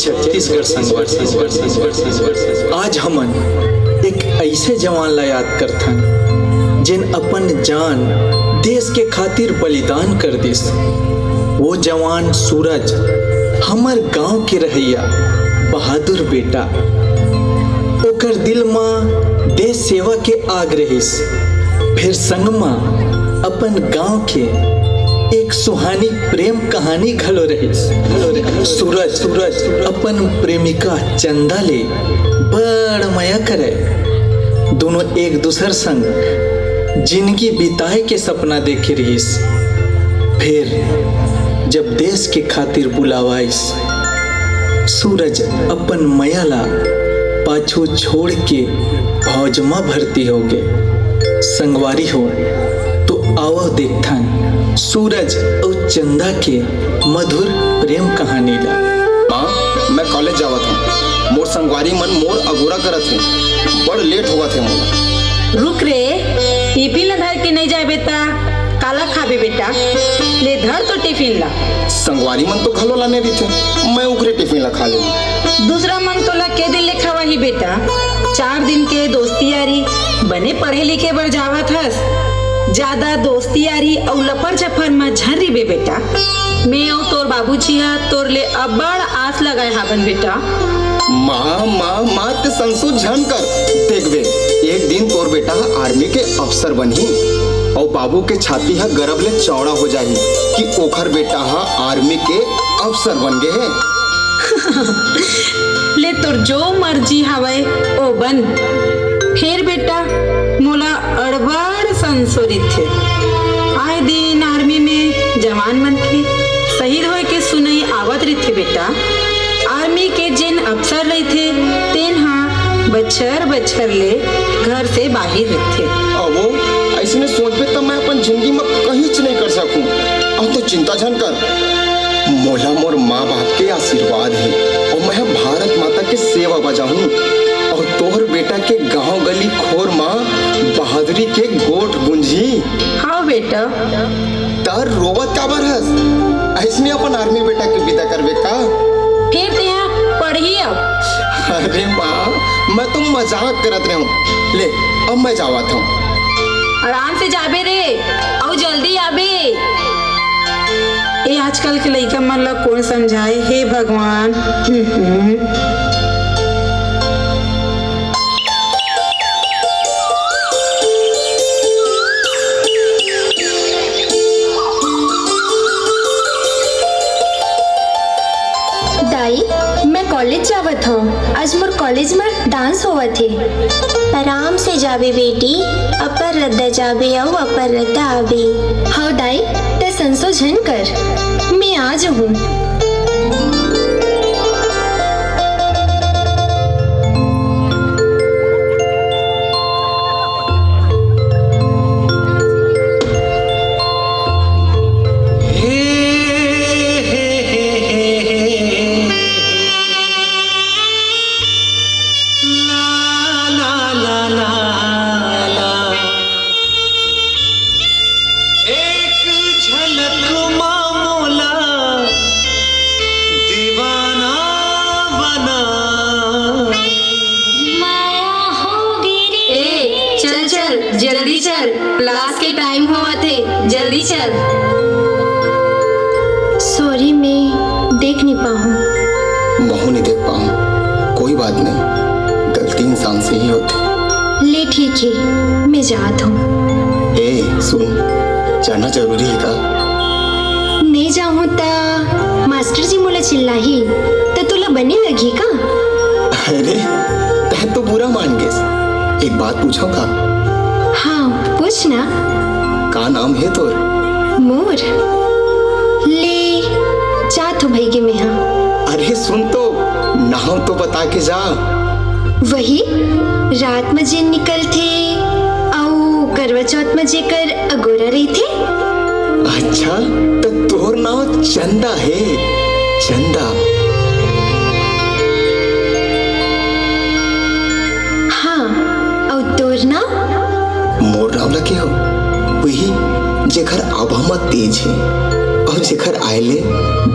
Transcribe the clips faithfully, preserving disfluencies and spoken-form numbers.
छत्तीसगढ़ संगवारी, आज हमन एक अइसे जवान ला याद करथन, जेन अपन जान देश के खातिर बलिदान कर दिस। वो जवान सूरज, हमर गांव के रहइया बहादुर बेटा। ओकर दिल म देश सेवा के आग रहिस, फेर संग म अपन गांव के एक सुहानी प्रेम कहानी घलो रहिस। सूरज, सूरज अपन प्रेमिका चंदा ले बड़ मया करे। दोनों एक दूसर संग जिंदगी बिताए के सपना देखे रहिस। फेर जब देश के खातिर बुलावा आइस, सूरज अपन मया ला पाछू छोड़ के फौज म भर्ती होगे। संगवारी हो, तो आवव देखथन सूरज अउ चंदा के मधुर प्रेम कहानी ला। माँ, मैं कॉलेज जावत हूँ। मोर संगवारी मन मोर अगोरा करत हे। बड़ लेट होवत हे मोला। रुक रे, टिफिन ला धर के नहीं जाबे त काला खाबे बेटा? ले धर तो टिफिन ला। संगवारी मन तो घलो लाने रहिथे, मैं ओकरे टिफिन ला खा लेहूँ। दूसरा मन तोला के दिन ले खवाही बेटा? चार दिन के दोस्ती यारी, बने पढ़े लिखे बर जावत हस, ज्यादा दोस्ती यारी अउ लफर झफर म झन रिबे बेटा। मैं अउ तोर बाबूजी ह तोर ले अब्बड़ आस लगाए हावन बेटा। माँ, माँ, माँ, ते संसो झन कर। देखबे, एक दिन तोर बेटा ह आर्मी के अफसर बनही, अउ बाबू के छाती ह गर्व ले चौड़ा हो जाही कि ओखर बेटा ह आर्मी के अफसर बन गे हे। ले तोर जो मर्जी हवय ओ बन। फेर बेटा, मोला अड़बड़ संसो रिथे। आए दिन आर्मी में जवान मन के शहीद होए के सुनई आवत रिथे बेटा। आर्मी के जेन अफसर रहिथे, तेन ह बछर बछर ले घर से बाहिर रहिथे। अवो, अइसने सोचबे त मैं अपन जिंदगी म कहींच नइ कर सकूं। अउ तो चिंता झन कर, मोला मोर माँ बाप के आशीर्वाद हे अउ मैं ह भारत माता के सेवा बजाहूं अउ तोहर बेटा के गांव गली खोर म बहादुरी के गोठ गुंजी। हाँ बेटा। त रोवत काबर हस? अइसने अपन आर्मी बेटा के विदा करबे का? फेर तेहा पढ़ही अब। अरे माँ, मैं तो मजाक करत रहूं। ले, अब मैं जावत हूँ। आराम से जाबे रे, अउ जल्दी आबे। ए आजकल के लइका मन ला कोन समझाए, हे भगवान। हम्म, हम्म। दाई, मैं कॉलेज जावत हूँ। आज मोर कॉलेज में डांस होवत हे। आराम से जाबे बेटी, अपर रद्दा जाबे अउ अपर रद्दा आबे। हव दाई, ते संसो झन कर, मैं आ जाहूँ। एक झलक मा मोला दीवाना बना। माया हो गे रे। ए, चल, चल, जल्दी चल, क्लास के टाइम होवत हे, जल्दी चल। सॉरी, मैं देख नहीं पाऊँ। महू नहीं देख पाऊँ, कोई बात नहीं, गलती इंसान से ही होथे। ले ठीक हे, मैं जात हूँ। ए सुन, जाना जरूरी हे का? नहीं जाहूँ त मास्टर जी मोला चिल्लाही, त तोला बने लगही का? अरे, तैं तो बुरा मान गेस। एक बात पूछो का? हाँ, पूछ ना। का नाम हे तोर? मोर? ले, जात हो भई गे मेहा। अरे सुन तो, नाम तो बता के जा। वही रात म जेन निकलथे अउ करवा चौथ म जेकर अगोरा रहिथे। अच्छा, त तोर नाम चंदा हे, चंदा। हाँ, अउ तोर नाम? मोर नाम ला के हो? वही जेकर आभा म तेज हे अउ जेकर आए ले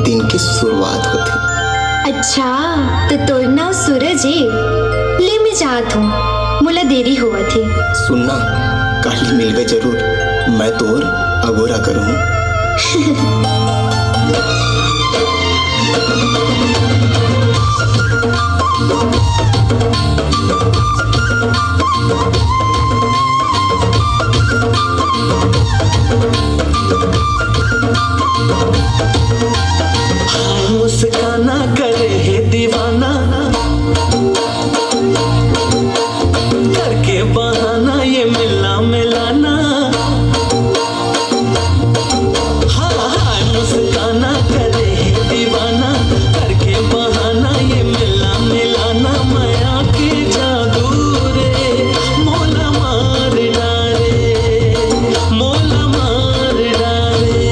दिन के शुरुआत होथे। अच्छा, त तोर नाव सूरज हे। ले, मैं जात हूँ, मोला देरी होवत हे। सुनना, काली मिलबे जरूर, मैं तोर अगोरा करूँ। हाय मुस्काना करे हे दीवाना, करके बहाना ये मिलना मिलाना। हाँ, हाय मुस्काना करे हे दीवाना, करके बहाना ये मिलना मिलाना। माया के जादू रे, मोला मार डारे, मोला मार डारे।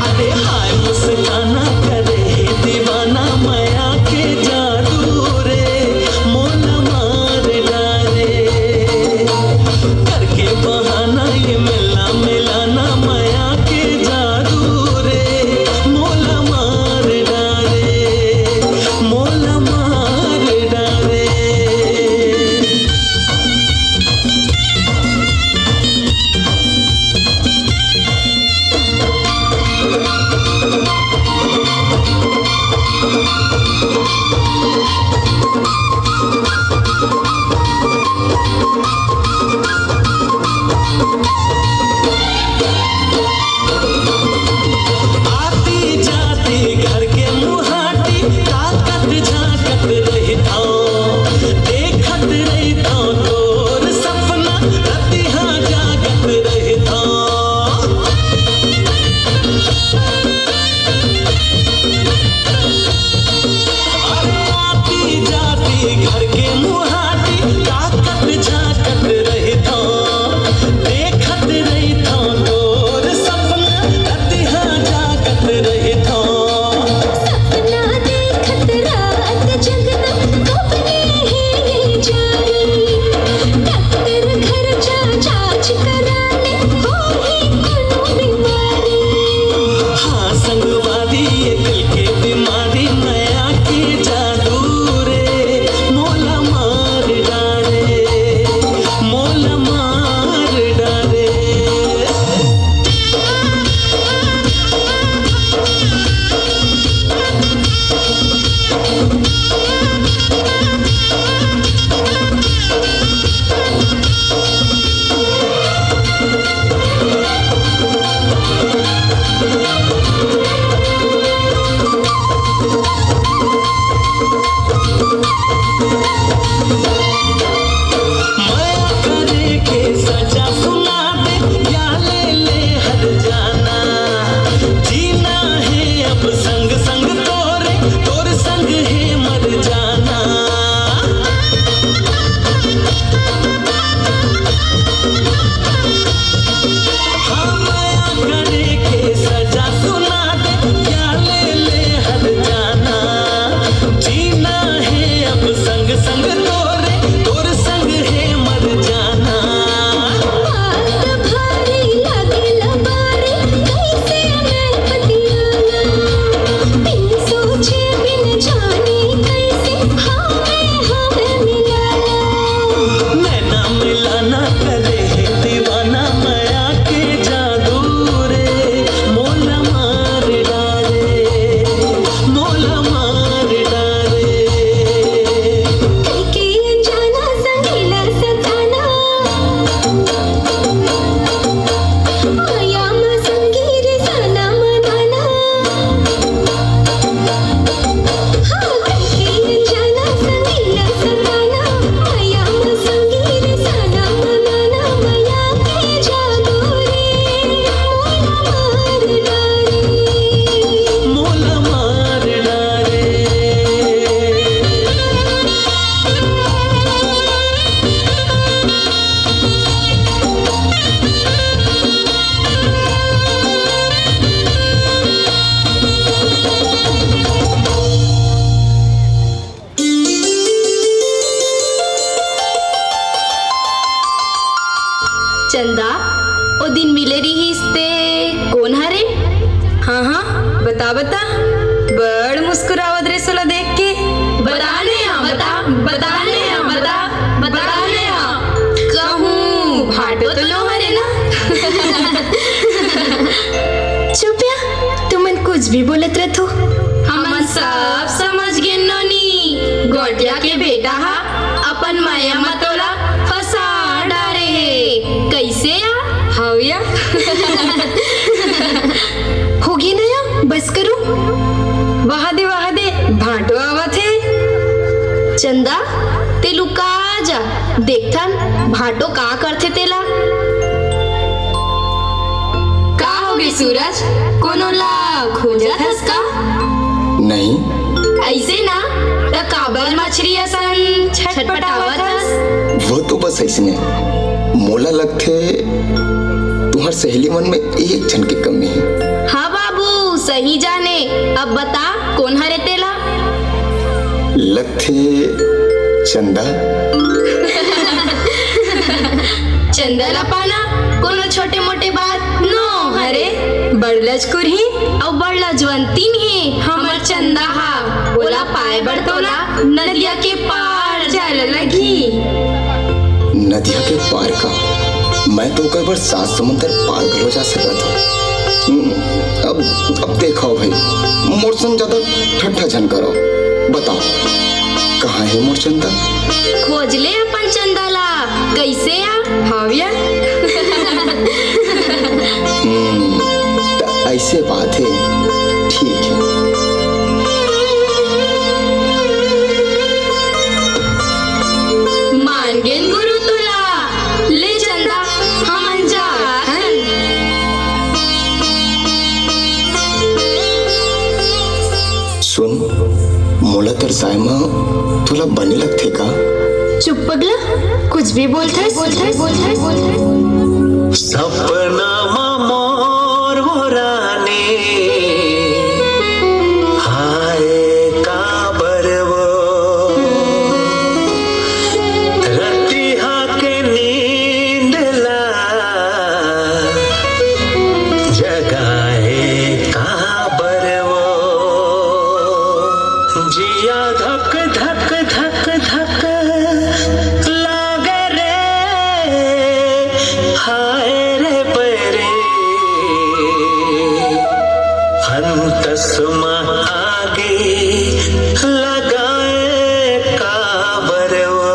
अरे हाय मुस्काना करे हे दीवाना, माया के जादू रे, मोला मार डारे। करके बहाना ये मिलना मिलाना, माया के जादू रे, मोला मार डारे, मोला मार डारे। आती जाती घर के मुहाटी, ताकत झांकत रहिथौं, देखत रहिथौं तोर सपना, रतिहा जागत रहिथौं। अरे आती जाती घर के मुहाटी, ताकत झांकत रहिथौं, देखत रहिथौं तोर सपना, रतिहा जागत रहिथौं। सपना देखत रात जगना, अपने ही ये जारी। डॉक्टर घर जा, जांच कराने, होही कोनो बीमारी। हाँ संगवारी, ये दिल के बीमारी, माया के जादू रे, मोला मार डारे, मोला मार डारे। मया करे के सजा सुना दे, या ले ले हर जाना। जीना हे अब संग संग तोरे, तोर संग हे मर जाना। हाँ, मया करे के सजा सुना दे, या ले ले हर जाना। जीना हे अब संग संग तोरे, बता बता, बड़ मुस्कुरावत रे सोला देख के। बता ने या बता, बता ने या बता, बता ने या। कहूँ भाटो तो नो हरे ना? चुप या, तुमन कुछ भी बोलत रहथो। हमन सब समझ गेन नोनी, गोटिया के बेटा हा अपन माया म तोला फंसा डारे हे। कइसे या? हव या। होगे ना या, बस करो। वहा दे, वहा दे, भाटो आवत हे। चंदा, ते लुका जा, देखथन भाटो का करथे तेला। का होगे सूरज, कोनो ला खोजत हस का? नहीं। अइसे ना, त काबर मछरी असन छटपटावत हस? वो तो बस अइसने। मोला लगथे, तुंहर सहेली मन में एक झन के कमी हे। हाँ बाबू, सही जाने। अब बता, कोन हरे तेला? लगथे चंदा। चंदा ला पाना कोनो छोटे मोटे बात नो हरे। बड़ लजकुरही अउ बड़ लजवंतीन हे हमर चंदा हा। ओला पाए बर तोला नदिया के पार जाए ला लगही। नदिया के पार का? मैं तो ओकर बर सात समुंदर पार घलो जा सकत हंव। हम्म, अब, अब देखव भाई, मोर संग जादा ठट्ठा झन करव। बताव, कहाँ हे मोर चंदा? खोज ले अपन चंदा ला, कइसे या? हव या। हम्म, त अइसे बात हे, ठीक हे। मान गेन गुरु तोला, ले चंदा, हमन जाथन। सुन, मोला तरसाए म तोला बने लगथे का? चुप पगला, कुछ भी बोलथस। सपना म मोर वो रानी, हाय काबर वो रतिहा के नींद ला जगाए काबर वो। जिया धक धक धक धक लागे रे, हाय रे परे। अंतस म आगी लगाए काबर वो।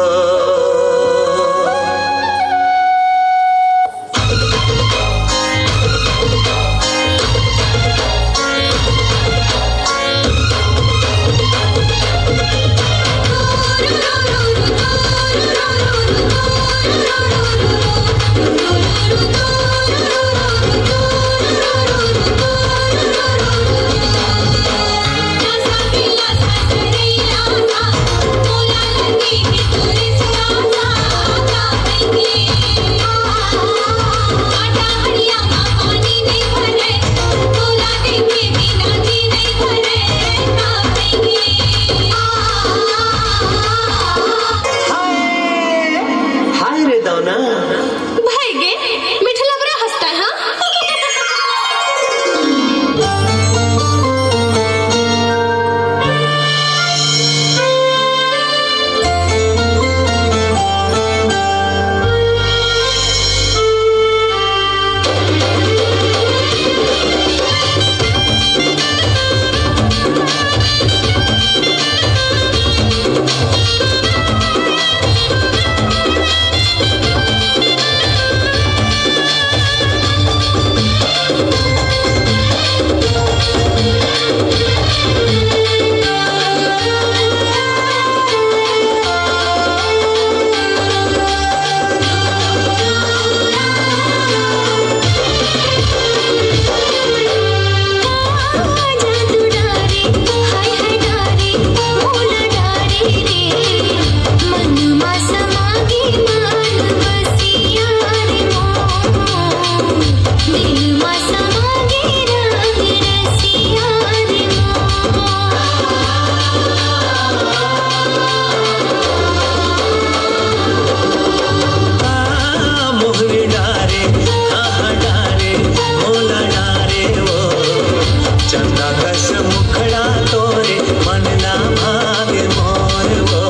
चंदा कस मुखड़ा तोरे मन ना भागे मोर वो,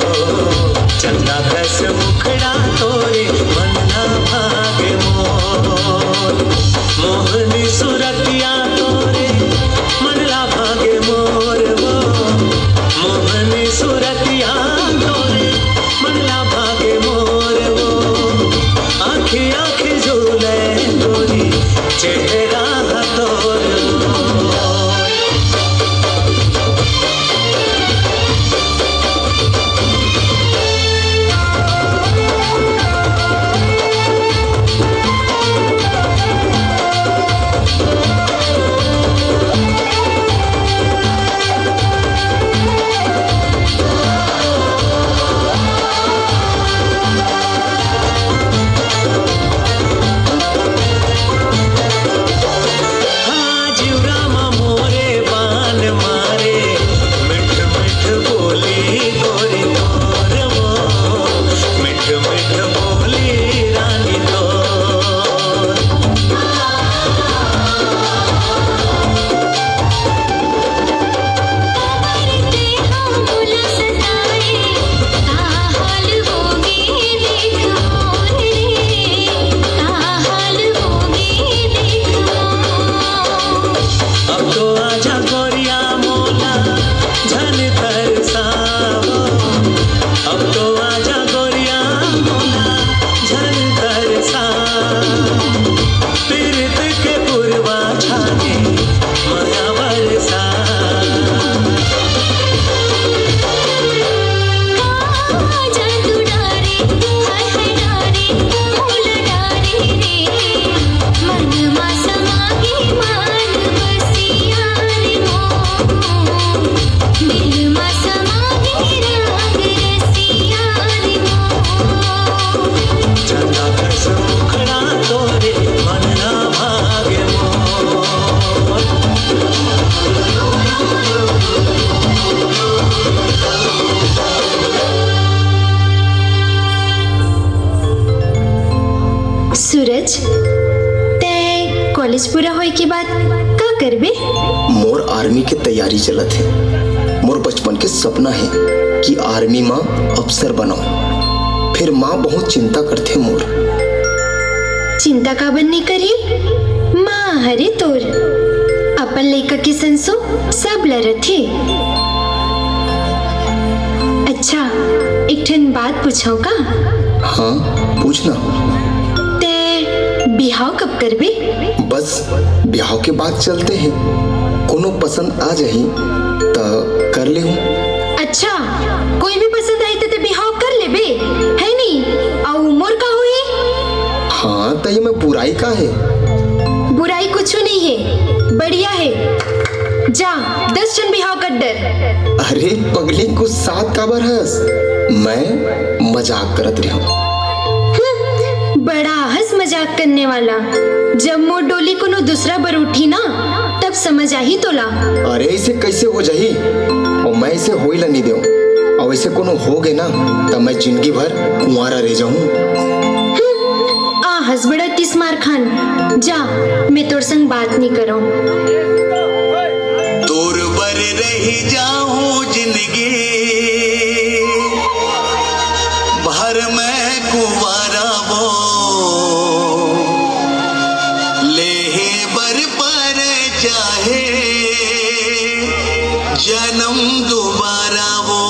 चंदा कस मुखड़ा तोरे मन ना भागे मोर, मोहनी सुरतिया तोरे मन ला भागे मोर वो, मोहनी सुरतिया तोरे मन ला भागे मोर वो, आँखी आँखी झूले गोरी चेहरा तोर। सूरज, तैं कॉलेज पूरा होए के बाद का करबे? मोर आर्मी के तैयारी चलत हे। मोर बचपन के सपना हे कि आर्मी म अफसर बनव। फिर माँ बहुत चिंता करथे मोर। चिंता काबर नइ करही? माँ हरे तोर। अपन लइका के संसो सब ल रथे। अच्छा, एक ठन बात पूछव का? हाँ, पूछ ना। तैं बिहाव कब करबे? बस बिहाव के बाद चलते हैं, कोनो पसंद आ जाही त कर लेहूं। अच्छा, कोई भी पसंद आही त तैं बिहाव कर लेबे, है नी? अउ मोर का होही? हाँ, त ये में बुराई का हे? बुराई कुछु नइ हे, बढ़िया हे। जा, दस झन बिहाव कर डर। अरे पगली, गुस्सात काबर हस? मैं मजाक करत रेहेंव। हम्म, बड़ा हस मजाक करने वाला। जब मोर डोली कोनो दूसरा बर उठही ना, तब समझ आही तोला। अरे, अइसे कइसे हो जाही? अउ मैं अइसे होए ला नइ देंव। अउ अइसे कोनो होगे ना, त मैं जिनगी भर कुंवारा रह जाहूं। हम्म, आ हस बड़ा तीस मार खान। जा, मैं तोर संग बात नइ करंव। तोर बर रह जाहूं जिनगी भर मैं कुंवारा वो, लेहे बर परे चाहे जनम दुबारा वो।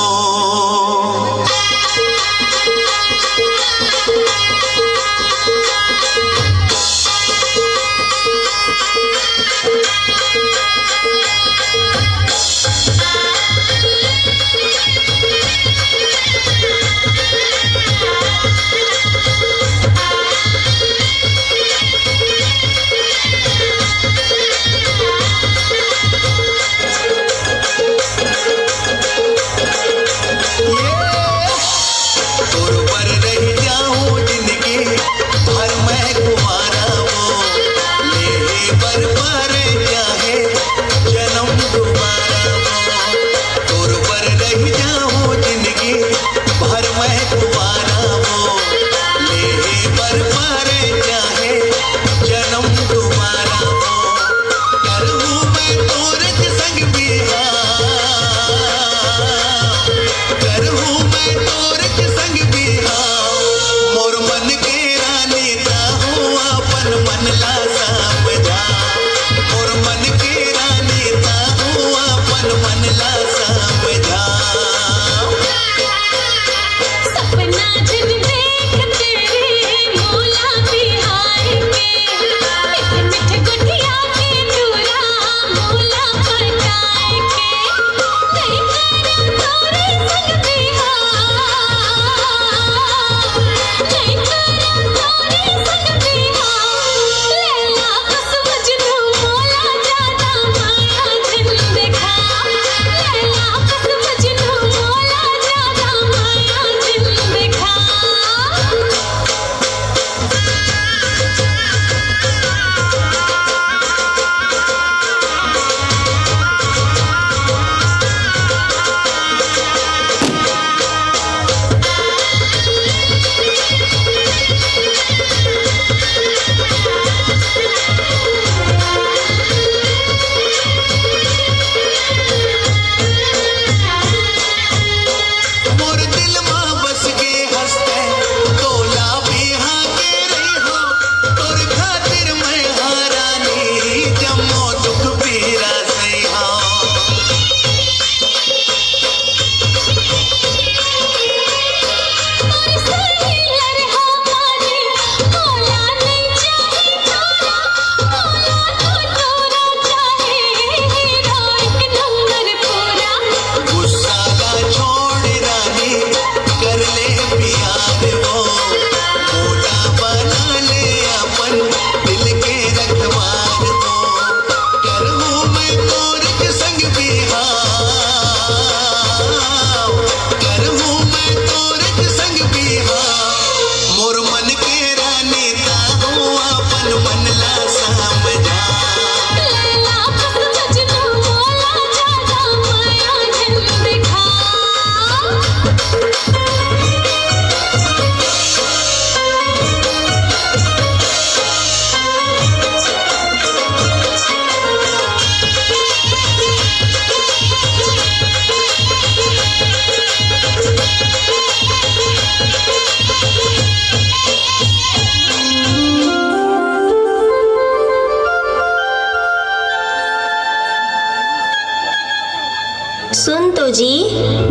सुन तो जी,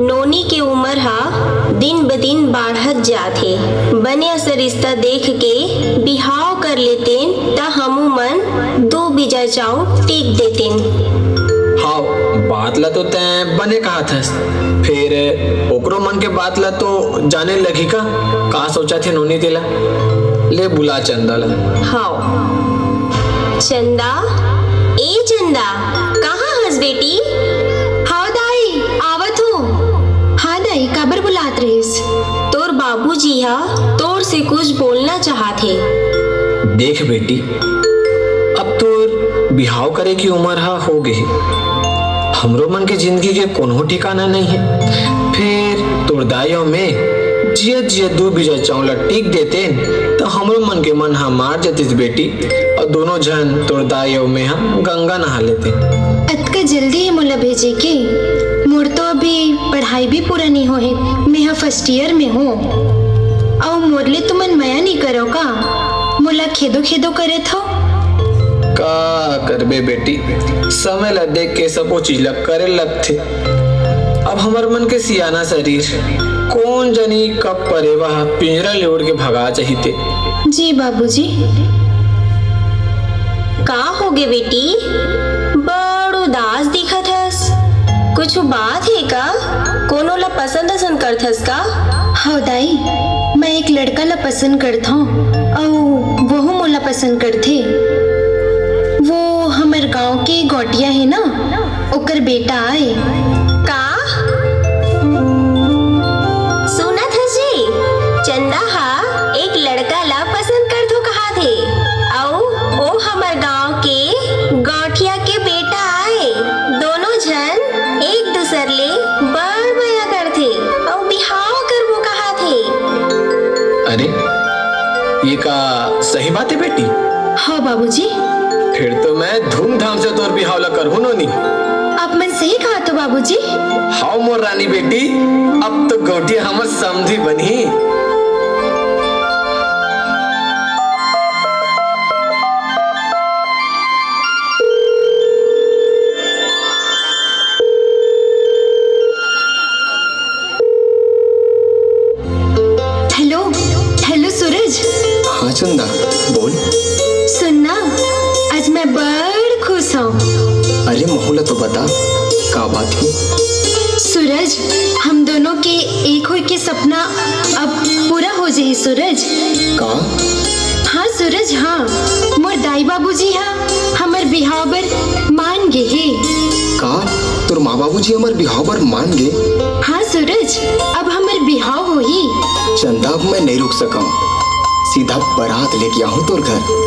नोनी के उमर ह दिन ब दिन बाढ़त जात हे। बने असन रिश्ता देख के बिहाव कर लेतेन, त हमू मन दू बीजा चांउर टीक देतेन। हाव, बात ला तो तैं बने कहत हस, फेर ओकरो मन के बात ला तो जाने लगही का? का सोचत हे नोनी तेला? ले बुला चंदा ला। हाव। चंदा, ए चंदा, कहाँ हस बेटी? हाव दाई, आवत हूँ। हाँ दाई, काबर बुलात रहिस? तोर बाबूजी ह तोर से कुछ बोलना चाहत हे। देख बेटी, अब तोर बिहाव करे के उमर ह हो गे हे। हमरो मन के जिंदगी के कोनो ठिकाना नइ हे। फेर तोर दाई अउ मैं जियत जियत दू बीजा चांउर ला टीक देतेन, त हमरो मन के मन ह मार जतिस बेटी, अउ दोनों झन तोर दाई अउ मैं ह गंगा नहा लेतेन। अतका जल्दी हे मोला भेजे के? मोर तो अभी पढ़ाई भी पूरा नइ होए हे, मैं ह फर्स्ट ईयर में हूँ। अउ मोर ले तुमन मया नइ करव का? मोला खेदो खेदो करत हव। का करबे बेटी, समय ला देख के सबो चीज ला करे लगथे। अब हमर मन के सियाना शरीर, कोन जनी कब परेवा ह पिंजरा ले उड़ के भगा जाही ते। जी बाबूजी। का होगे बेटी, बड़ उदास दिखत हस, कुछु बात हे का? कोनो ला पसंद असन करथस का? हव दाई, मैं एक लड़का ला पसंद करथंव, अउ वहू मोला पसंद करथे। वो हमर गांव के गौटिया हे ना, ओकर बेटा आय। का? सुनत हस जी, चंदा हा एक लड़का ला पसंद करथो कहाथे, अउ ओ हमर गांव के गौटिया के बेटा आय। दोनों झन एक दूसर ले बड़ मया करथे अउ बिहाव करबो कहाथे। अरे, ये का सही बात हे बेटी? हाँ बाबूजी। फिर तो मैं धूमधाम से तोर बिहाव ला करहूँ नोनी। आप मन सही कहाथो बाबूजी। हाव मोर रानी बेटी, अब तो गौटिया हमर समधी बनही। हेलो, हेलो सूरज। हाँ चंदा, बोल। सुन ना, आज मैं बड़ खुश हूँ। अरे महू ला तो बता, का बात हे? सूरज, हम दोनों के एक होए के सपना अब पूरा हो जाही सूरज। का? हाँ सूरज, हाँ, मोर दाई बाबूजी हा हमर बिहाव बर मान गे हे। का? तोर माँ बाबूजी हमर बिहाव बर मान गे? हाँ सूरज, अब हमर बिहाव होही। चंदा, अब मैं नइ रुक सकंव, सीधा बारात लेके आहूँ तोर घर।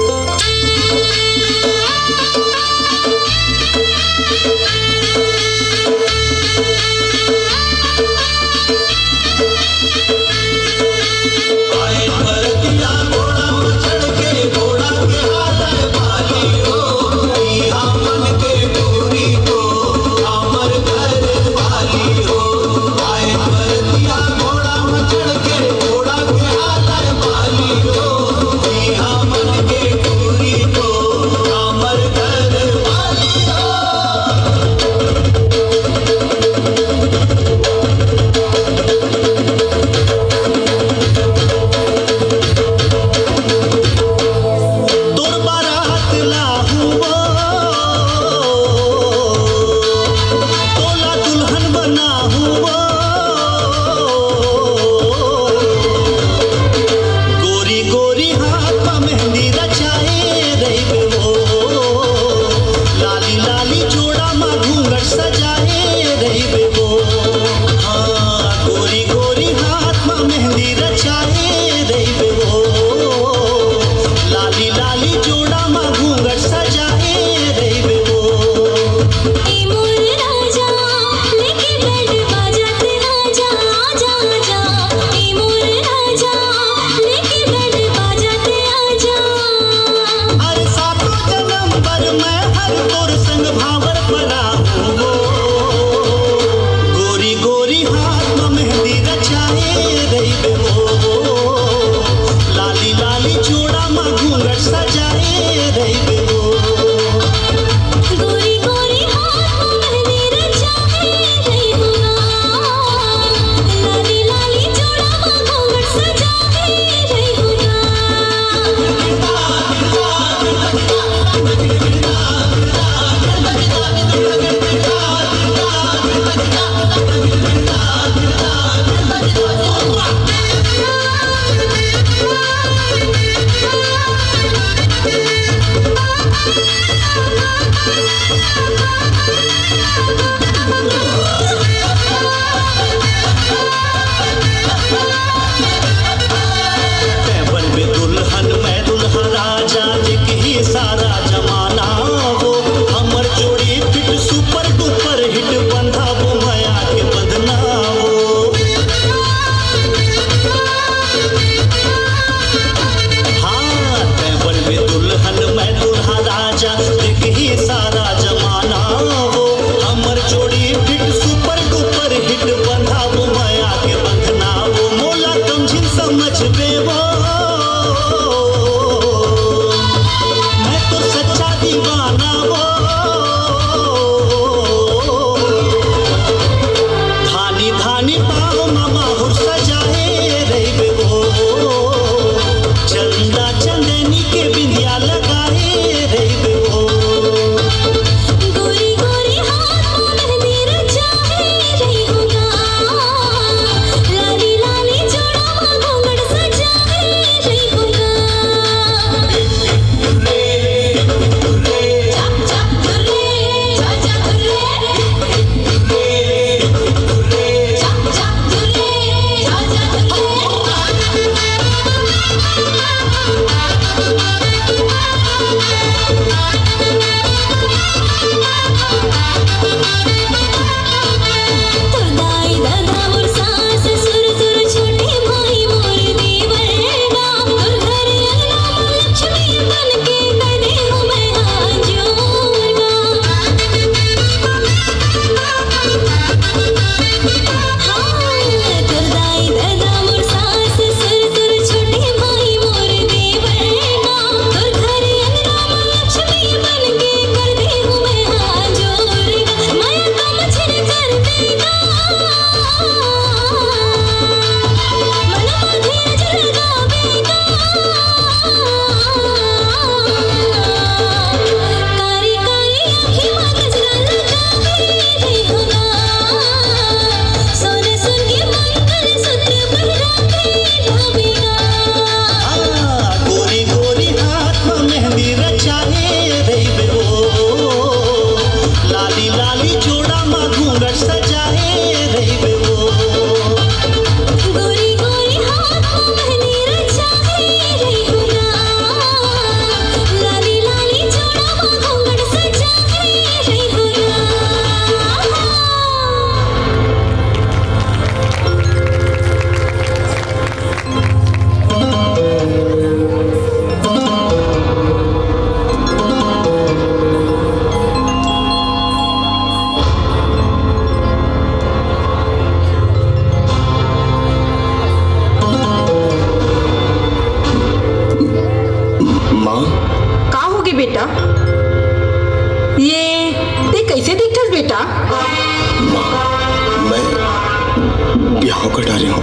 बिहाव कर डारे हंव।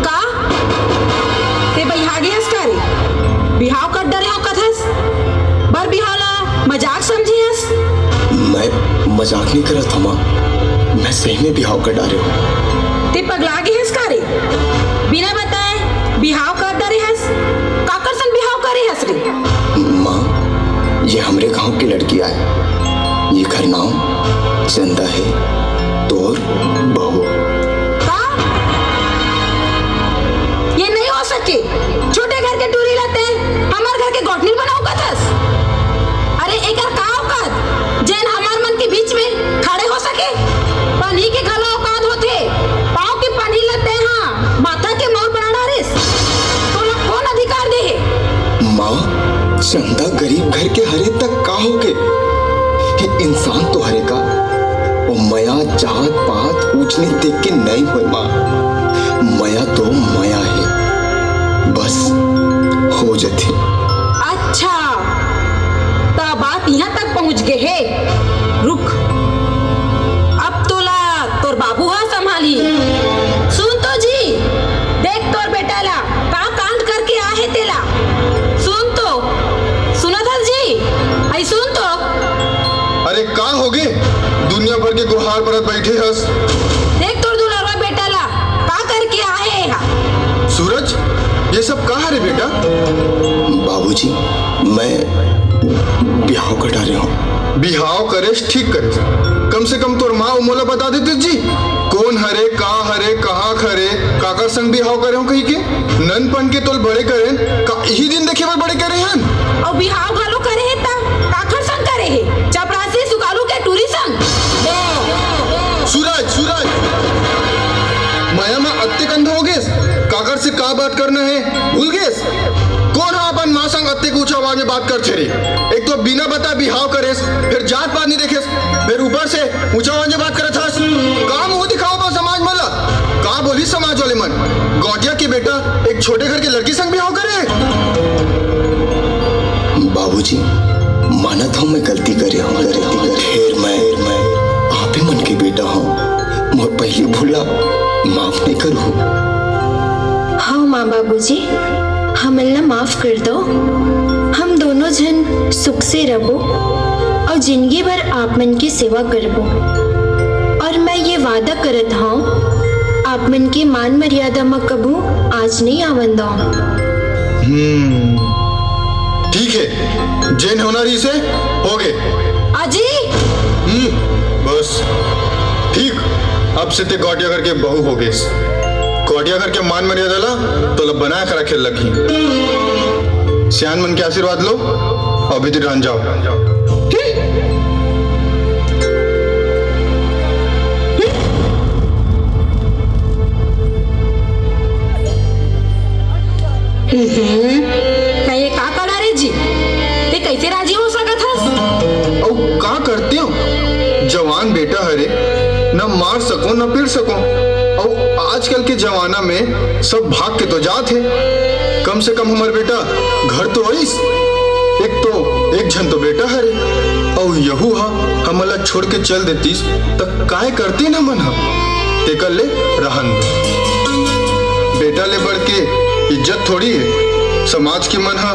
का? तें बइहा गे हस का रे? बिहाव कर डारे हंव कथस? बर बिहाव ला मजाक समझे हस? मैं मजाक नइ करत हंव माँ, मैं सही में बिहाव कर डारे हंव। तें पगला गे हस का रे? बिना बताए बिहाव कर डारे हस? काकर संग बिहाव करे हस रे? माँ, ये हमरे गांव के लड़की आय, येकर नांव चंदा हे, तोर बहू। का? ये नइ हो सके। छोटे घर के टूरी ला तें हमर घर के गोठनी बनाहूं कथस? अरे, एकर का औकात, जेन हमर मन के बीच में खड़े हो सके? पनही के घलो औकात होथे। पांव के पनही ला तें हा माथा के मउर बना डारेस। तोला कोन अधिकार दे हे? माँ, चंदा गरीब घर के हरे त का होगे? ये इंसान तो हरे का? ओ मया, जात पात, ऊंच नीच देख के नइ होय माँ। मया तो मया हे, बस हो जथे। अच्छा, त बात इहां तक पहुंच गे हे। रुक, अब तोला तोर बाबू ह संभालही। सुन तो जी, देख तोर बेटा ला, का कांड करके आ हे तेला। सुन तो, सुनत हस जी? अई सुन तो। अरे का होगे? दुनिया भर के गोहार परत बइठे हस। देख तोर दुलरवा बेटा ला, का करके आ हे हा। सूरज, ये सब का हरे बेटा? बाबूजी, मैं बिहाव कर डारे हंव। बिहाव करेस, ठीक करेस। कम से कम तोर माँ अउ मोला बता देतिस जी, कोन हरे, का हरे, कहां हरे, काकर संग बिहाव करे हंव कहिके। ननपन के तोला बड़े करेन, का इही दिन देखे बर बड़े करे हन? अउ बिहाव घलो करे हे त काकर संग करे हे? चपरासी सुकालू के टूरी संग। सूरज, सूरज, मया म अतेक अंधा हो गेस, काकर से का बात करना हे, भूल गेस? कोन ह अपन माँ संग अतेक ऊंचा आवाज में बात करथे रे? एक तो बिना बताए बिहाव करेस, फेर जात पात नइ देखेस, फेर ऊपर से ऊंचा आवाज में बात करत हस। का मुंह दिखाव बा समाज मन ला? का बोलही समाज वाले मन? गौटिया के बेटा एक छोटे घर के लड़की संग बिहाव करे? बाबूजी, मानत हंव मैं गलती करे हंव, गलती करे। फेर मैं, मैं आपे मन के बेटा हंव। मोर पहिली भूल ला माफ नइ करहू। हव माँ बाबूजी, हमन ला माफ कर दव। हम दोनों झन सुख से रहबो अउ जिनगी भर आप मन के सेवा करबो। अउ मैं ये वादा करत हंव, आप मन के मान मर्यादा म कभू आंच नइ आवन दव। हम्म, ठीक हे, जेन होना रहिसे, होगे। अजी! हम्म, बस, ठीक, अब से तें गौटिया घर के बहू हो गेस। गौटिया घर के मान मर्यादा ला तोला बनाए के रखे लगही। सियान मन के आशीर्वाद लो, अभी तो जान जाव। हम्म, त ये का करा रे जी? तें कइसे राजी हो सकत हस? अउ का करतेंव? जवान बेटा हरे, न मार सकों, न पीट सकों। अउ आजकल के जमाना में सब भाग के तो जात हे। कम से कम हमर बेटा घर तो आइस। एक तो एक झन तो बेटा हरे, अउ यहू ह हमन ला छोड़ के चल देतिस, त काय करतेन हमन ह? तेकर ले रहन दे। बेटा ले बढ़ के इज्जत थोड़ी हे। समाज के मन ह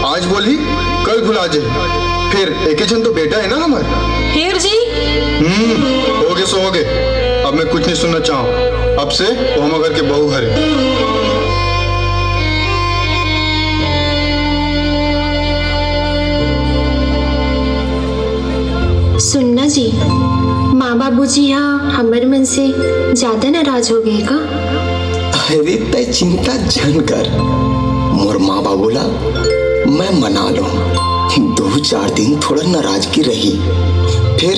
आज बोलही, कल भुला जाही। फेर एके झन तो बेटा हे ना हमर। फेर जी? हम्म, होगे सो होगे। अब मैं कुछ नइ सुनना चाहंव। अब से वो हमर घर के बहू हरे। सुनना जी, माँ बाबूजी ह हमर मन से ज्यादा नाराज हो गे का? अरे, तैं चिंता झन कर, मोर माँ बाबू ला मैं मना लूं। दो चार दिन थोड़ा नाराजगी रही, फेर,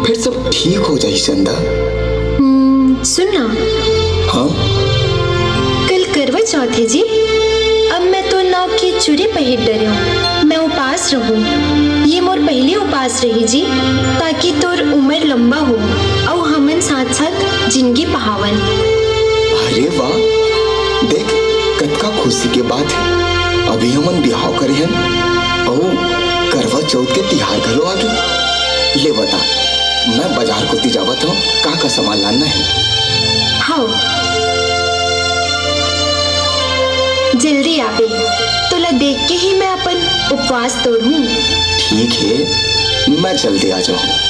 फेर सब ठीक हो जाही चंदा। हम्म, सुन ना। हाँ? कल करवा चौथ हे जी, अब मैं तोर नाव के चूरी पहिर डरेंव। मैं उपास रहूं। ये मोर पहिली उपास रही जी, ताकि तोर उमर लंबा हो अउ हमन साथ-साथ जिनगी पहावन। अरे वाह, देख कतका खुशी के बात हे। अभी हमन बिहाव करे हन अउ करवा चौथ के तिहार घलो आगे। ले बता, मैं बाजार कोती जावत हंव, का का सामान लाना हे? हव। जल्दी आबे, तोला देख के ही मैं अपन उपवास तोड़हूँ। ठीक है, मैं जल्दी आ जाऊँ।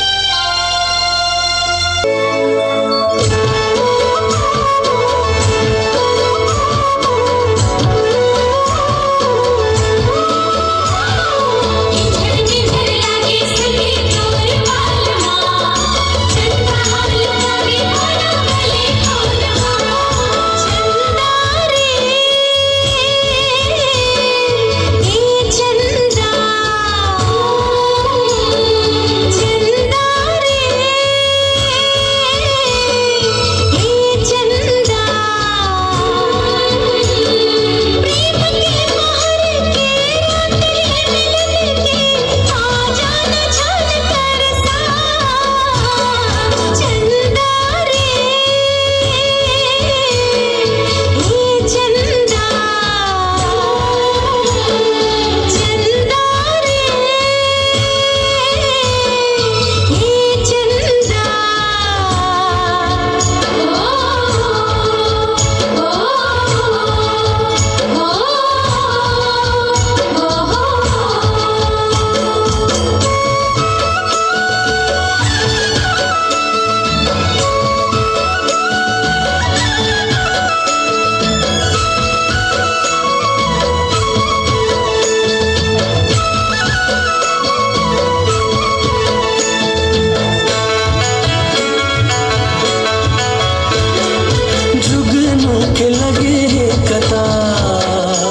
जुगनू के लगे हे कतार,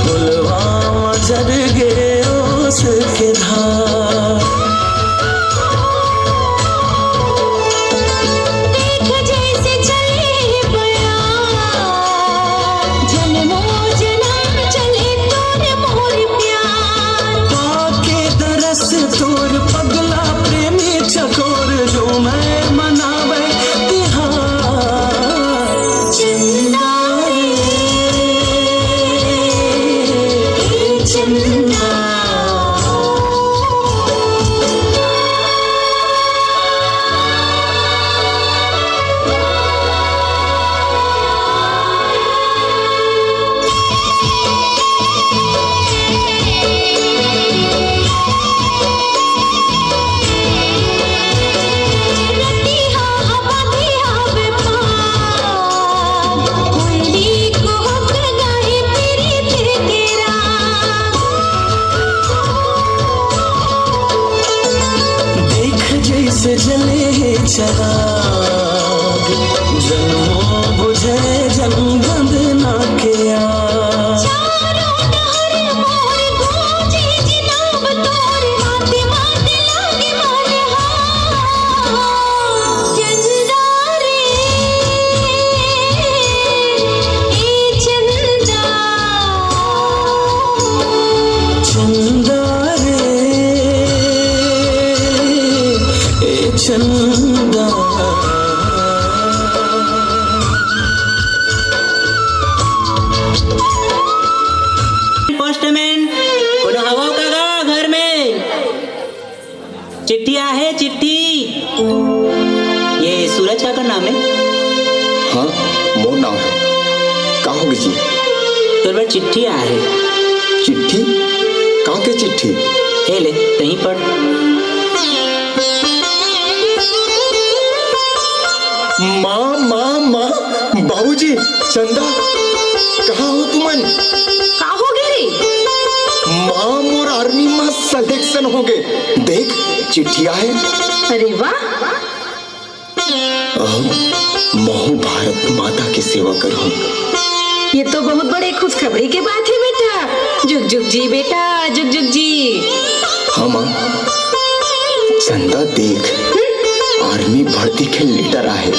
पुलवा म झर गे ओस के धार। देख जैसे चले बया, जन्मों जन्म चले तोर मोर प्यार। पाके दरस तोर पगला प्रेमी चकोर, जो मैं मनावे तिहार। चंदा रे, ए चंदा। देख जैसे जले हे चराग, जन्मों बुझे जन बंधना के आग। चारों डहर मोर गूंजे जिनाब तोर, माते माते लागे मन हार। चंदा रे, ए चंदा। चंदा रे, ए चंदा। पोस्टमैन, कोनो हवव का गा घर में? चिट्ठी आहे, चिट्ठी। ये सूरज काकर नाम हे? हाँ, मोर नाम हे। का होगे जी? तोर बर चिट्ठी आहे। चिट्ठी? का के चिट्ठी? ए ले, तहीं पढ़। माँ, माँ, माँ, बाबूजी, चंदा, कहाँ हो तुमन? का होगे रे? माँ, मोर आर्मी म सिलेक्शन होगे। देख, चिट्ठी आहे। अरे वाह! अहम महू भारत माता के सेवा करहूँ। ये तो बहुत बड़े खुशखबरी के बात हे बेटा। जुग जुग जी बेटा, जुग जुग जी। हाँ माँ, चंदा देख, आर्मी भर्ती के लेटर आहे।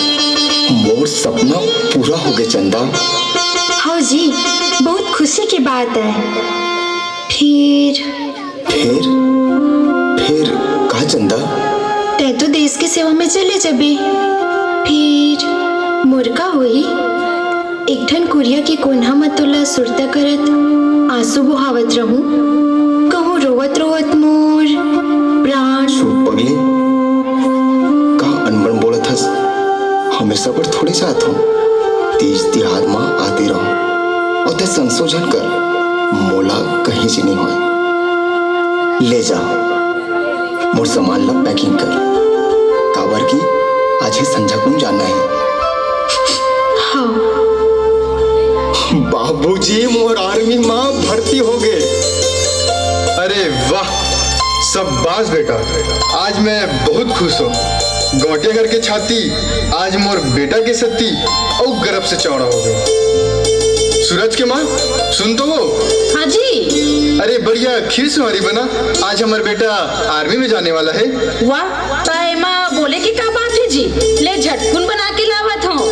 मोर सपना पूरा होगे चंदा। हव जी, बहुत खुशी के बात हे। फिर? फिर? फिर का चंदा? तैं तो देश के सेवा में चले जबे, फिर मोर का होही? एक ठन कुरिया के कोन्हा म तोला सुरता करत आंसू बोहावत रहूं, कहूं रोवत रोवत मोर प्राण। चुप पगली, का अनबन बोलत हस? हमेशा बर थोड़े जात हंव, तीज तिहार म आते रहंव। अउ तैं संसो झन कर, मोला कहीं से नहीं होय। ले जा, मोर सामान ला packing कर, काबर कि आज ही संझा कुन जाना है। हाँ। बाबूजी मोर army मा भर्ती हो गे। अरे वाह, शाबाश बेटा, आज मैं बहुत खुश हूँ। गौंटिया घर के छाती आज मोर बेटा के सेती अउ गर्व से चौड़ा हो गे। सूरज के माँ, सुन तो वो। हाँ जी। अरे बढ़िया खीर सुहारी बना, आज हमर बेटा army में जाने वाला है। वाह, त एमा बोले के का बात है जी? ले झटकुन बना के लावत हूँ।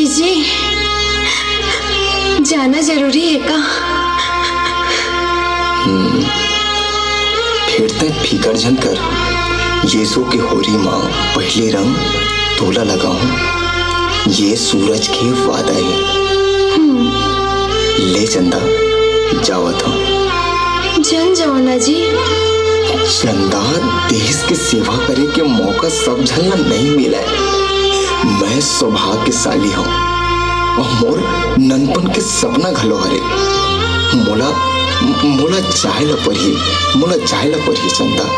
जी, जाना जरूरी है का? हम्म, फिर तैं फिकर झन कर। येसो के होरी मा पहली रंग तोला लगाहूं, ये सूरज के वादा है। हम्म। ले चंदा, जावत हूं। झन जाव ना जी। चंदा, देश के सेवा करे के मौका सब झन ला नहीं मिले। मैं सौभाग्यशाली हूं अउ मोर ननपन के सपना घलो हरे। मोला, मोला जाए ला परही, मोला जाए ला परही चंदा।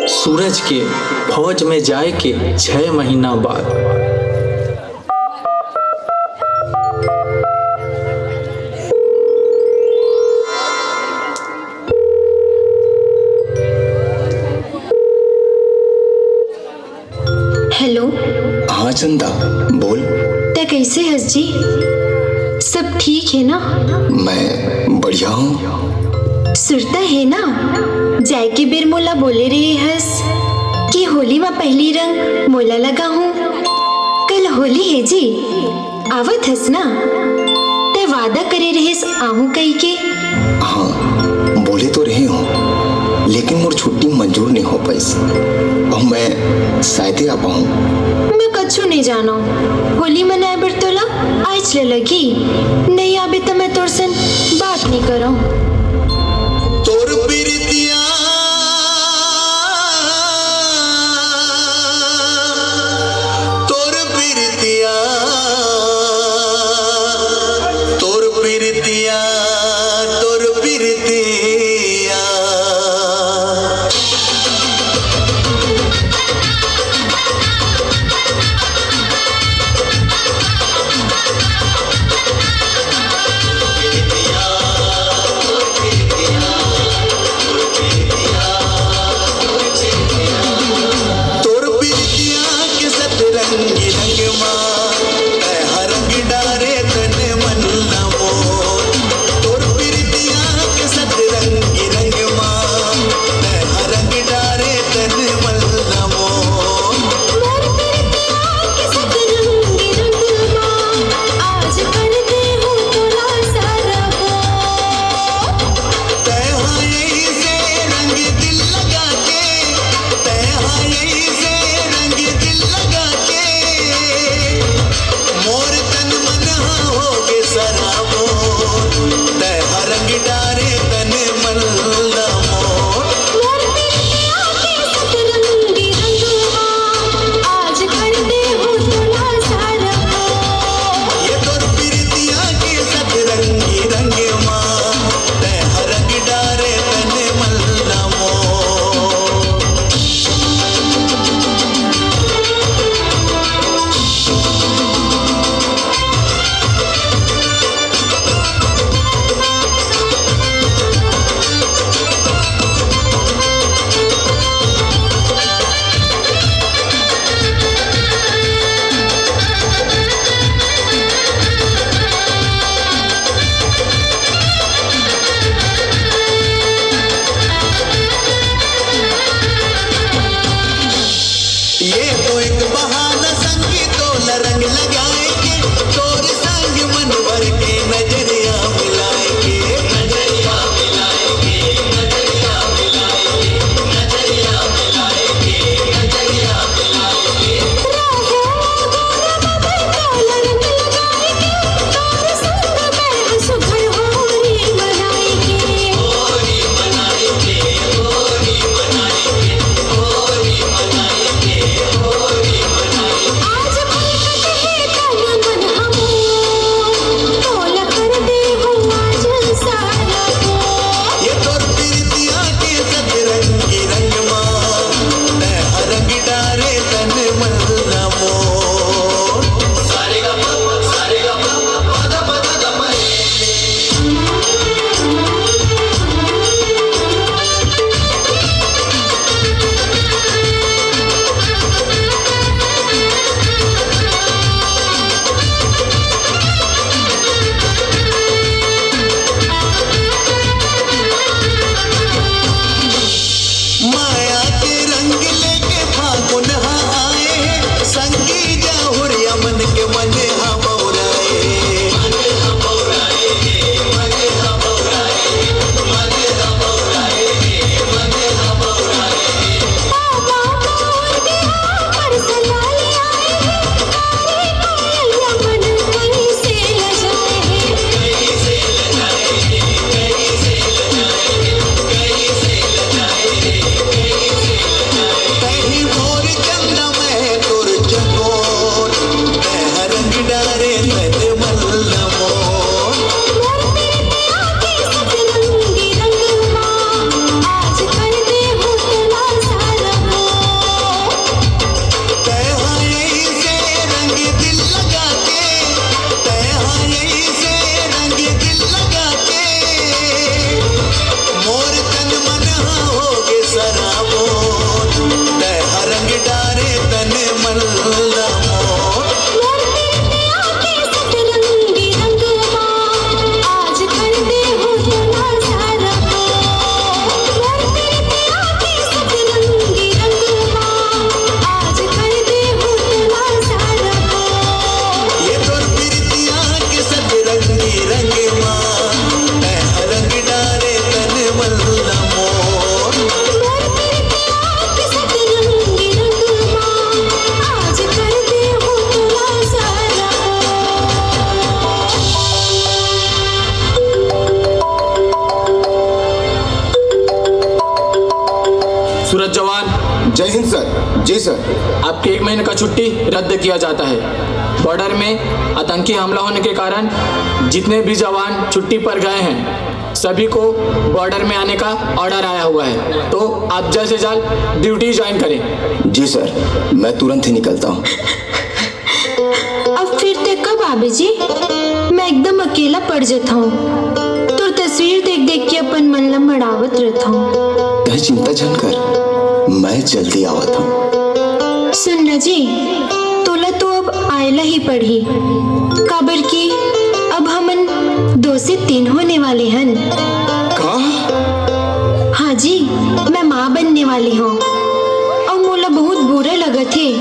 सूरज के फौज में जाए के छह महीना बाद। हेलो। हाँ चंदा, बोल। तै कैसे हस जी? सब ठीक है ना? मैं बढ़िया हूँ। सुरता हे ना, जाय के बेर मोला बोले रहे हस कि होली म पहिली रंग मोला लगाहूं। कल होली हे जी, आवत हस ना? तै वादा करे रहेस आहूं कहिके। हाँ, बोले तो रहे हूँ, लेकिन मोर छुट्टी मंजूर नहीं हो पाइस। अब मैं शायद ही आ पाऊँ। मैं कछु नहीं जानो। होली मनाए बर तोला आइच ले लगी। नहीं आबे त मैं तोर सन बात नहीं करूँ। तोर पीरितिया, तोर पीरितिया, तोर पीरितिया, तोर पीरितिया। सूरज जवान, जय हिंद सर। जी सर। आपके एक महीने का छुट्टी रद्द किया जाता है। बॉर्डर में आतंकी हमला होने के कारण जितने भी जवान छुट्टी पर गए हैं, सभी को बॉर्डर में आने का ऑर्डर आया हुआ है, तो आप जल्द से जल्द ड्यूटी ज्वाइन करें। जी सर, मैं तुरंत ही निकलता हूँ। अब फिर ते कब आबे जी? मैं एकदम अकेला पड़ जथंव। तोर तस्वीर देख देख के अपन मन ला मड़ावत रथंव। तैं चिंता झन कर, मैं जल्दी आवत हंव। सुन ना जी, तोला तो अब आए ला ही पड़ही, काबर कि अब हमन दो से तीन होने वाले हन। का? हाँ जी, मैं माँ बनने वाली हंव। अउ मोला बहुत बुरा लगत हे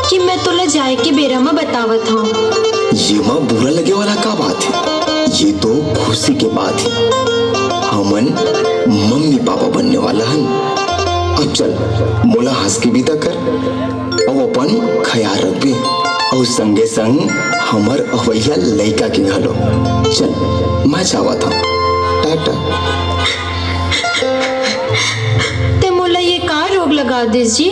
कि मैं तोला जाए के बेरा म बतावत हंव। ये मा बुरा लगे वाला का बात हे? ये तो खुशी के बात हे। हमन मम्मी पापा बनने वाला हन। अब चल, मोला हंस के विदा कर, अउ अपन ख्याल रखबे, अउ संगे संग हमर अवइया लइका के घलो। चल, मैं जावत हंव, टाटा। ते मोला ये का रोग लगा दिस जी?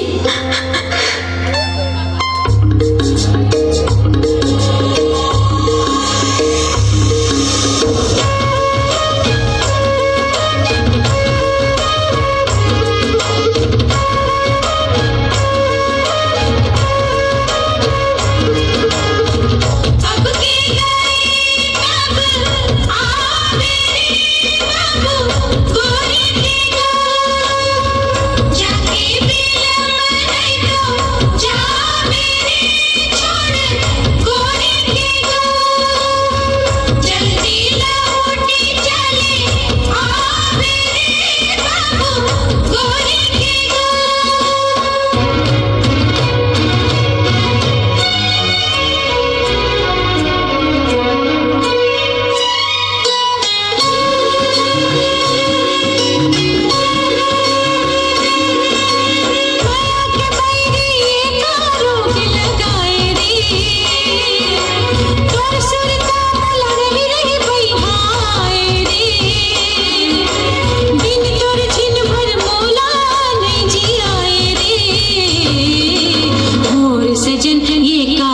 सजन ये का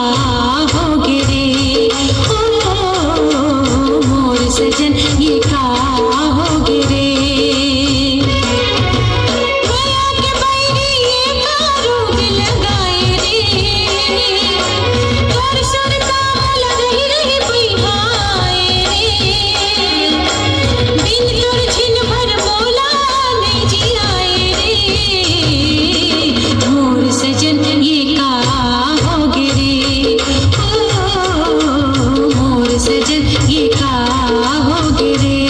हो गे रे, ओ मोर सजन ये का हो गे रे। गया के बैरी ये का रोग लगाए रे, तोर सुरता मोला रही रही बिहाए रे। बिन तोर छिन भर मोला नहीं जियाए रे। मोर सजन ये का हो गे रे, ओ मोर सजन ये का हो गे रे।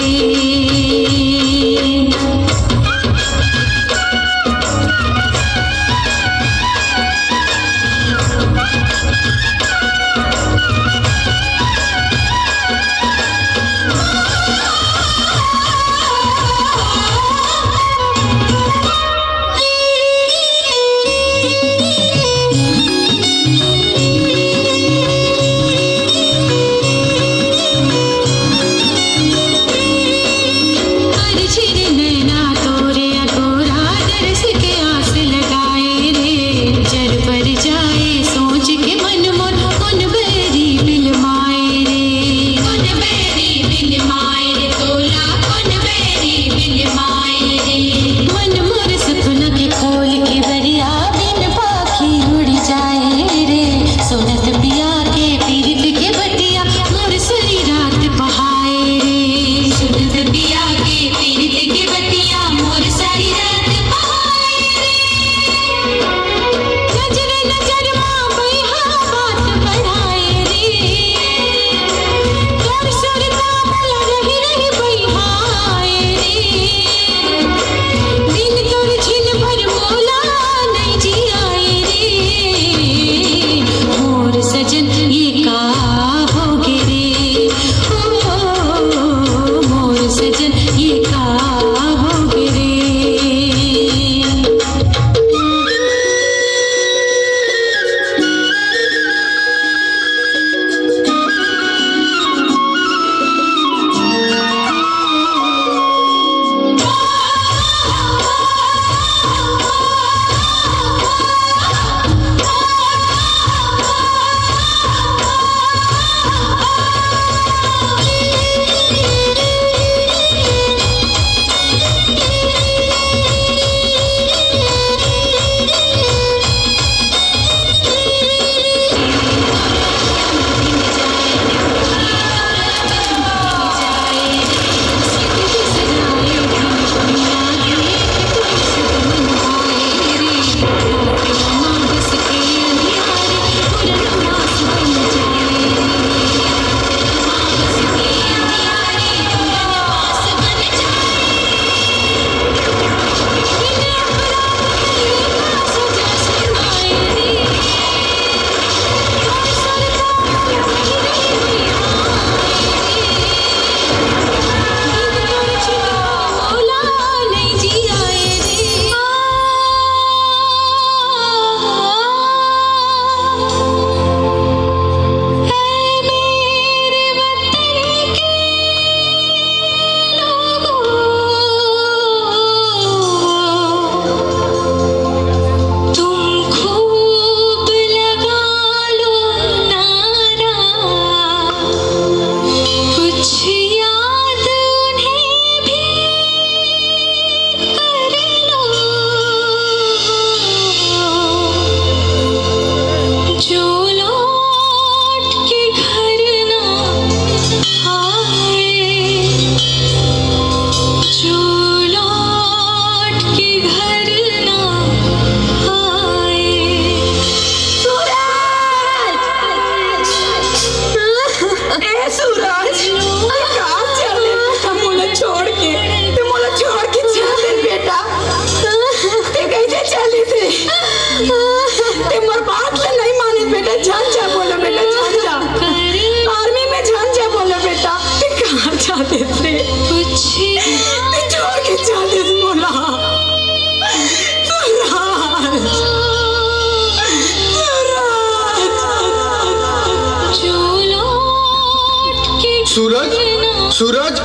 सूरज,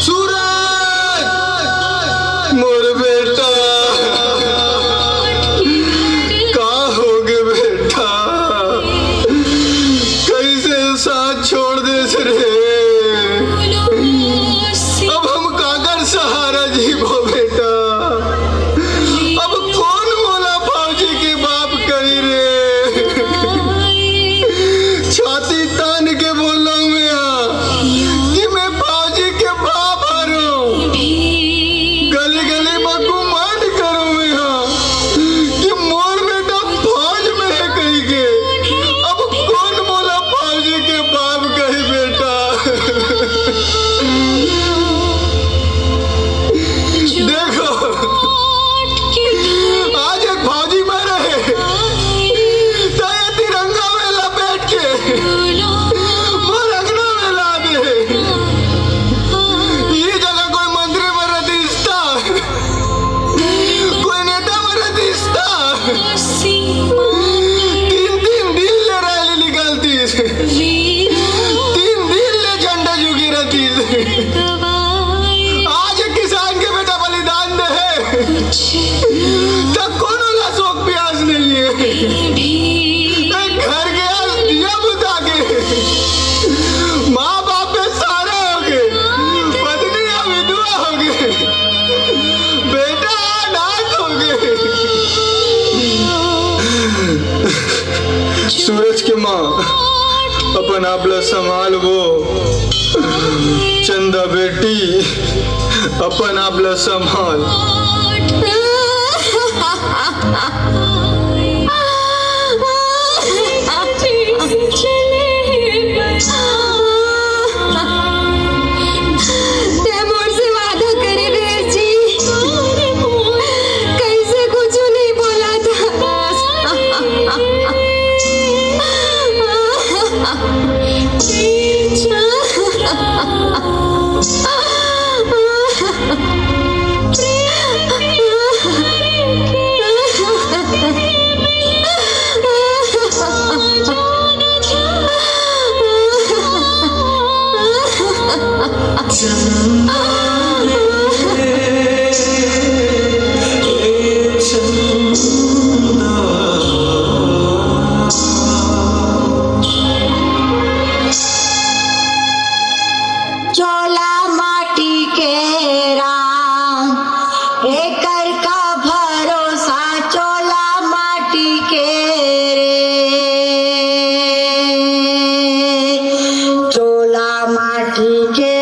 सूरज, मोर बेटा, का होगे बेटा? कइसे साथ छोड़ देस रे? अब हम काकर सहारा जीबो बेटा? अब कोन मोला भौजी के बाप कही रे? छाती तान के बोलंव मैं हा कि मैं भौजी के बाप हरंव। गली गली म गुमान करंव मैं हा कि मोर बेटा फौज में हे कहिके। अब कोन मोला भौजी के बाप कही बेटा? देखो, आज एक भौजी मरे हे, त ये तिरंगा में लपेट के मोर अंगना में ला दे। ये जगह कोई मंत्री मरे दिसता, कोई नेता मरे दिसता, तीन तीन दिन ले रैली निकलतीस, तीन दिन ले झंडा झुकी रहतीस। आज एक किसान के बेटा बलिदान दे हे, त कोनो ला शोक प्यास नहीं हे। एक घर के आज दिया बुता के माँ बाप में सारा होगे, पत्नी अब विधवा होगे, बेटा अनाथ होगे। सूरज के माँ, अपन आप ला संभाल वो। चंदा बेटी, अपन आप ला संभाल। तैं मोर से वादा करे रहे जी, कइसे कुछु नहीं बोला था। चोला माटी के राम, एकर का भरोसा चोला माटी के रे। चोला माटी के